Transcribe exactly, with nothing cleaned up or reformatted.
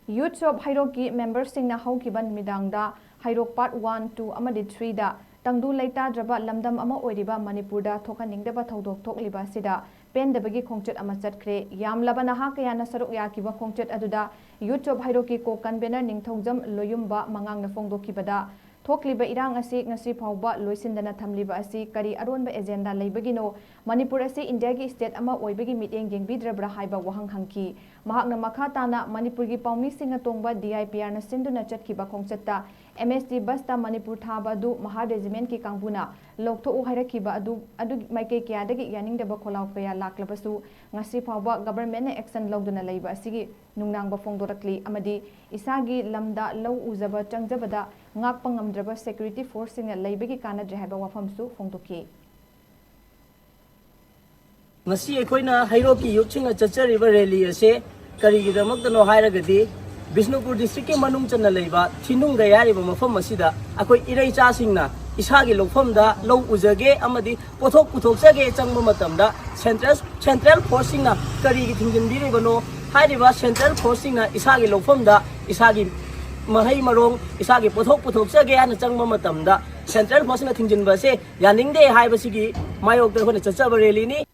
ꯌꯨꯠ shop ꯍꯩꯔꯣꯛꯀꯤ ꯃꯦꯝꯕꯔꯁꯤꯡꯅ ꯍꯧꯈꯤꯕ ꯅꯨꯃꯤꯗꯥꯡꯗ ꯍꯩꯔꯣꯛ part one, two ꯑꯃꯗꯤ ꯊ꯭ꯔꯤꯗ ꯇꯪꯗꯨ ꯂꯩꯇꯥꯗ꯭ꯔꯕ ꯂꯝꯗꯝ ꯑꯃ ꯑꯣꯏꯔꯤꯕ ꯃꯅꯤꯄꯨꯔꯗ ꯊꯣꯛꯍꯟꯅꯤꯡꯗꯕ ꯊꯧꯗꯣꯛ ꯊꯣꯛꯂꯤꯕ ꯑꯁꯤꯗ ꯄꯦꯟꯗꯕꯒꯤ ꯈꯣꯡꯆꯠ ꯑꯃ ꯆꯠꯈ꯭ꯔꯦ꯫ ꯌꯥꯝꯂꯕ ꯅꯍꯥ ꯀꯌꯥꯅ ꯁꯔꯨꯛ ꯌꯥꯈꯤꯕ ꯈꯣꯡꯆꯠ ꯑꯗꯨꯗ ꯌꯨꯠ ꯁꯣꯞ ꯍꯩꯔꯣꯛꯀꯤ ꯀꯣ ꯀꯟꯚꯦꯅꯔ ꯅꯤꯡꯊꯧꯖꯝ ꯂꯣꯌꯨꯝꯕ ꯃꯉꯥꯡꯅ ꯐꯣꯡꯗꯣꯛꯈꯤꯕꯗ, ꯊꯣꯛꯂꯤꯕ ꯏꯔꯥꯡ ꯑꯁꯤ ꯉꯁꯤ ꯐꯥꯎꯕ ꯂꯣꯏꯁꯤꯟꯗꯅ ꯊꯝꯂꯤꯕ ꯑꯁꯤ ꯀꯔꯤ ꯑꯔꯣꯟꯕ ꯑꯦꯖꯦꯟꯗꯥ ꯂꯩꯕꯒꯤꯅꯣ? ꯃꯅꯤꯄꯨꯔ ꯑꯁꯤ ꯏꯟꯗꯤꯌꯥꯒꯤ ꯁ꯭ꯇꯦꯠ ꯑꯃ ꯑꯣꯏꯕꯒꯤ ꯃꯤꯠꯌꯦꯡ ꯌꯦꯡꯕꯤꯗ꯭ꯔꯕ꯭ꯔꯥ ꯍꯥꯏꯕ ꯋꯥꯍꯪ ꯍꯪꯈꯤ꯫ ꯃꯍꯥꯛꯅ ꯃꯈꯥ ꯇꯥꯅ ꯃꯅꯤꯄꯨꯔꯒꯤ ꯄꯥꯎꯃꯤꯁꯤꯡꯅ ꯇꯣꯡꯕ ꯗꯤ ꯑꯥꯏ ꯄꯤ ꯑꯥꯔꯅ ꯁꯤꯟꯗꯨꯅ ꯆꯠꯈꯤꯕ ꯈꯣꯡꯆꯠꯇ ꯑꯦꯝ ꯑꯦꯁ ꯇꯤ ꯕꯁꯇ ꯃꯅꯤꯄꯨꯔ ꯊꯥꯕ ꯑꯗꯨ ꯃꯍꯥꯔ ꯔꯦꯖꯤꯃꯦꯟꯠꯀꯤ ꯀꯥꯡꯕꯨꯅ ꯂꯧꯊꯣꯛꯎ ꯍꯥꯏꯔꯛꯈꯤꯕ ꯑꯗꯨ, ꯑꯗꯨ ꯃꯥꯏꯀꯩ ꯀꯌꯥꯗꯒꯤ ꯌꯥꯅꯤꯡꯗꯕ ꯈꯣꯜꯂꯥꯎ ꯀꯌꯥ ꯂꯥꯛꯂꯕꯁꯨ, ꯉꯁꯤ ꯐꯥꯎꯕ ꯒꯚꯔꯟꯃꯦꯟꯠꯅ ꯑꯦꯛꯁꯟ ꯂꯧꯗꯨꯅ ꯂꯩꯕ ꯑꯁꯤꯒꯤ ꯅꯨꯡꯅꯥꯡꯕ ꯐꯣꯡꯗꯣꯔꯛꯂꯤ ꯑꯃꯗꯤ ꯏꯁꯥꯒꯤ ꯂꯝꯗ ꯂꯧ ꯎꯖꯕ ꯆꯪꯖꯕꯗ ꯉꯥꯛꯄ ꯉꯝꯗ꯭ꯔꯕ ꯁꯦꯀ꯭ꯌꯨꯔꯤꯇꯤ ꯐꯣꯔꯁꯁꯤꯡꯅ ꯂꯩꯕꯒꯤ ꯀꯥꯟꯅꯗ꯭ꯔꯦ ꯍꯥꯏꯕ ꯋꯥꯐꯝꯁꯨ ꯐꯣꯡꯗꯣꯛꯈꯤ꯫ ꯉꯁꯤ ꯑꯩꯈꯣꯏꯅ ꯍꯩꯔꯣꯛꯀꯤ ꯌꯨꯠꯁꯤꯡꯅ ꯆꯠꯆꯔꯤꯕ ꯔꯦꯂꯤ ꯑꯁꯦ ꯀꯔꯤꯒꯤꯗꯃꯛꯇꯅꯣ ꯍꯥꯏꯔꯒꯗꯤ, ꯕꯤꯁꯅꯨꯄꯨꯔ ꯗꯤꯁꯇ꯭ꯔꯤꯛꯀꯤ ꯃꯅꯨꯡ ꯆꯟꯅ ꯂꯩꯕ ꯊꯤꯅꯨꯡꯒꯩ ꯍꯥꯏꯔꯤꯕ ꯃꯐꯝ ꯑꯁꯤꯗ ꯑꯩꯈꯣꯏ ꯏꯔꯩꯆꯥꯁꯤꯡꯅ ꯏꯁꯥꯒꯤ ꯂꯧꯐꯝꯗ ꯂꯧ ꯎꯖꯒꯦ ꯑꯃꯗꯤ ꯄꯣꯠꯊꯣꯛ ꯄꯨꯊꯣꯛꯆꯒꯦ ꯆꯪꯕ ꯃꯇꯝꯗ ꯁꯦꯟꯇ꯭ꯔꯦꯜ, ꯁꯦꯟꯇ꯭ꯔꯦꯜ ꯐꯣꯔꯁꯁꯤꯡꯅ ꯀꯔꯤꯒꯤ ꯊꯤꯡꯖꯤꯟꯕꯤꯔꯤꯕꯅꯣ? ꯍꯥꯏꯔꯤꯕ ꯁꯦꯟꯇ꯭ꯔꯦꯜ ꯐꯣꯔꯁꯁꯤꯡꯅ ꯏꯁꯥꯒꯤ ꯂꯧꯐꯝꯗ ꯏꯁꯥꯒꯤ ꯃꯍꯩ ꯃꯔꯣꯡ, ꯏꯁꯥꯒꯤ ꯄꯣꯠꯊꯣꯛ ꯄꯨꯊꯣꯛꯆꯒꯦ ꯍꯥꯏꯅ ꯆꯪꯕ ꯃꯇꯝꯗ ꯁꯦꯟꯇ꯭ꯔꯦꯜ ꯐꯣꯔꯁꯁꯤꯡꯅ ꯊꯤꯡꯖꯤꯟꯕ ꯑꯁꯦ ꯌꯥꯅꯤꯡꯗꯦ ꯍꯥꯏꯕꯁꯤꯒꯤ ꯃꯥꯌꯣꯛꯇ ꯑꯩꯈꯣꯏꯅ ꯆꯠꯆꯕ ꯔꯦꯂꯤꯅꯤ꯫